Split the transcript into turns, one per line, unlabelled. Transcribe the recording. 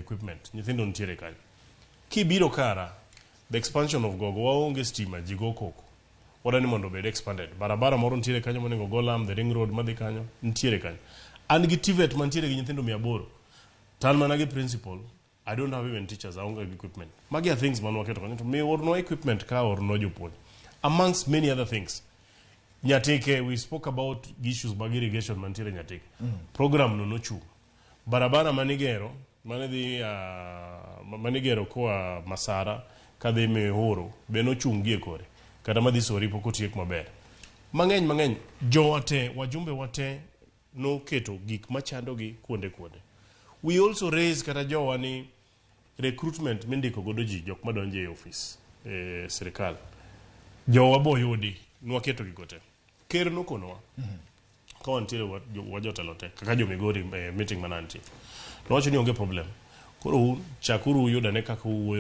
equipment, nyithindo nitiere kanyo. Kibiro kara, the expansion of Gogo, waonge stima, ji go koko. Wadwa ni mondo obed expanded. Barabara moro nitiere kanyo monego go lam, the ring road madhi kanyo, nitiere kanyo. An gi TVET mantiere gi nyithindo 800. To an mana gi principal, I don't have even teachers, aonge gi equipment. Magi are things man waketo kanyo to mi ornwa equipment ka ornwa jopuonj. Amongst many other things. Nyatike, we spoke about issues mag irrigation mantiere Nyatike. Program no nochung'. Barabara manigero, mane dhi manigero koa Masara kadhi Mihuru be nochung' gi e kore. Kata madhi Sori pok otiek maber. Mang'eny mang'eny, jowa te, wajumbe wa te noketo gik machandogi kuonde kuonde. We also raise kata jowa ni recruitment mindiko godo ji jok madonjo e office e sirikal. Jowa boyudi, nwaketo gigo te. Ker nokonowa ka wantiere wa jotelo te kaka jo Migori e meeting mana nitie. Nowacho ni onge problem. Koro un chakuru uyud ane kaka uwuoyo.